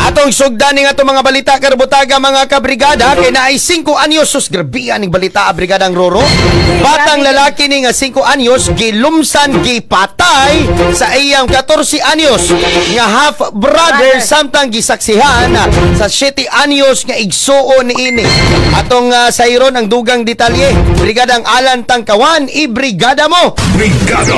Atong sugdan ning atong mga balita karbutaga, mga kabrigada, kay naay 5 anyos. Sus, grabe aning balita, Brigadang Roro. Batang lalaki ni nga 5 anyos gilumsan, gipatay sa iyang 14 anyos nga half brother Brother. Samtang gisaksihan sa 7 anyos nga igsuon niini. Atong sayron ang dugang detalye. Brigadang Alan Tangkawan, ibrigada mo. Brigada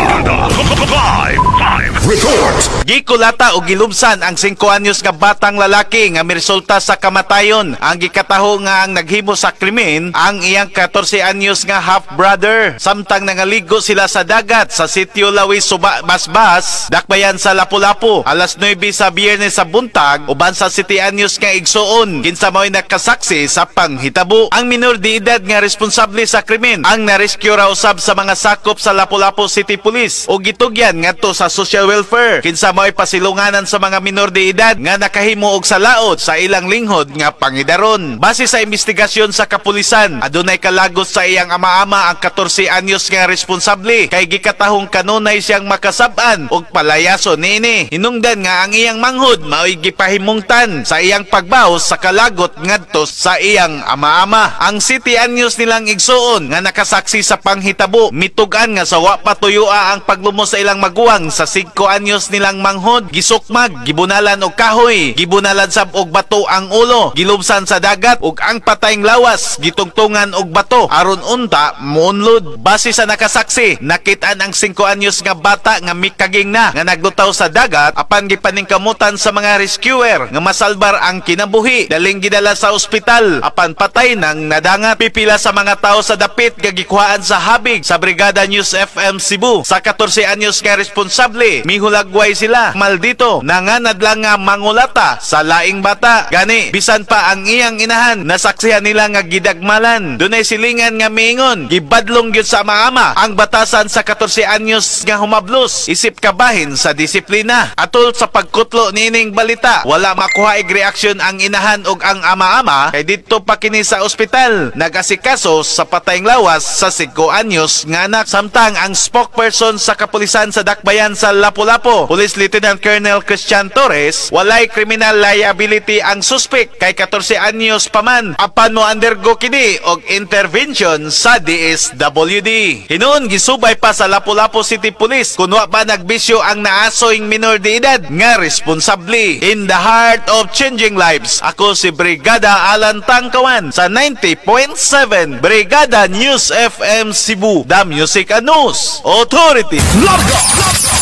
Live Live Report. Gikulata o gilubsan ang 5 anyos nga batang lalaki nga miresulta sa kamatayon. Ang gikataho nga ang naghimo sa krimen ang iyang 14 anyos nga half brother. Samtang nangaligo sila sa dagat sa Sitio Lawi, Suba, Basbas, Dakbayan sa Lapu-Lapu. Alas 9 sa Biyernes sa buntag uban sa 7 anyos nga igsuon kinsa mao'y nakasaksi sa panghitabo. Ang minor de edad nga responsable sa krimen ang na-rescue ra usab sa mga sakop sa Lapu-Lapu City Police o gitugyan ngadto sa social welfare kinsa mao'y pasilunganan sa mga minor de edad nga nakahimo og salaot sa ilang linghod nga pangidaron. Base sa investigasyon sa kapulisan, adunay kalagot sa iyang ama-ama ang 14 anyos nga responsable kay gikatahong kanunay siyang makasab-an og palayason niini. Hinungdan nga ang iyang manghod mao'y gipahimungtan sa iyang pagbaos sa kalagot ngadto sa iyang ama-ama. Ang 7 anyos nilang igsuon nga nakasaksi sa panghitabo mitug-an nga sa wa pa tuyoa ang paglumos sa ilang maguwang sa 5 anyos nilang manghod. Gisukmag, gibunalan og kahoy, gibunalan sab og bato ang ulo, gilubsan sa dagat ug ang patayng lawas gitungtungan og bato aron unta muunlod. Base sa nakasaksi, nakit-an ang 5 anyos nga bata nga mikaging na nga naglutaw sa dagat apan gipaningkamutan sa mga rescuer nga masalbar ang kinabuhi. Daling gidala sa ospital apan patay nang nadangat. Pipila sa mga tao sa dapit nga gikuhaan sa habig sa Brigada News FM Cebu sa 14 anyos nga responsable. Mihulagway sila maldito, nanganad lang nga mangulata sa laing bata. Gani bisan pa ang iyang inahan, nasaksihan nila nga gidagmalan. Dunay silingan nga miingon gibadlong gyud sa maama ang batasan sa 14 anyos nga humablos isip kabahin sa disiplina. Atol sa pagkutlo niining balita, wala makuha og reaksyon ang inahan ug ang ama-ama kay didto pa kini sa ospital nagasikaso sa patayng lawas sa 5 anyos nga anak. Samtang ang spokesperson sa kapulisan sa Dakbayan sa Lapu-Lapu, Police Lieutenant Colonel Christian Torres, walay criminal liability ang suspect kay 14 anyos pa man apan mo undergo kini og intervention sa DSWD. Hinuon gisubay pa sa Lapu-Lapu City Police kung wa pa nagbisyo ang naasoyng minor de edad nga responsable. In the heart of changing lives, ako si Brigada Alan Tangkawan sa 90.7 Brigada News FM Cebu, The Music and News Authority. Larga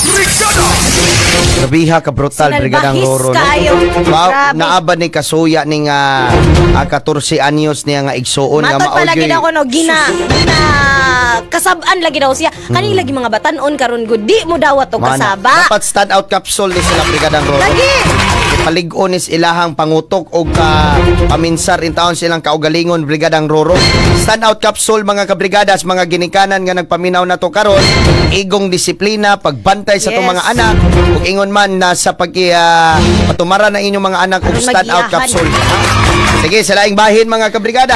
Brigada. Grabiha ka brutal, Brigadang Sinalbahis Roro, no? kaayo. Wow, Grabe. Naaba ni kasuya ni nga 14 anyos niya nga igsuon nga Matod pa mao lagi gyud daw ko no, gina kasab-an lagi daw siya. Kani lagi mga batanon karon gud di mo dawat og Mana, kasaba. dapat stand out capsule ni sila, Brigadang Roro. Lagi. Palig-on is ilahang pangutok o ka paminsar in taon silang kaugalingon, Brigadang Roro. Stand out capsule, mga kabrigadas, mga ginikanan nga nagpaminaw na to karon, igong disiplina, pagbantay sa itong mga anak, ug ingon man na sa pag patumaran ng inyong mga anak og Aron stand out magiyahan. Capsule. Sige, sa laing bahin, mga kabrigada.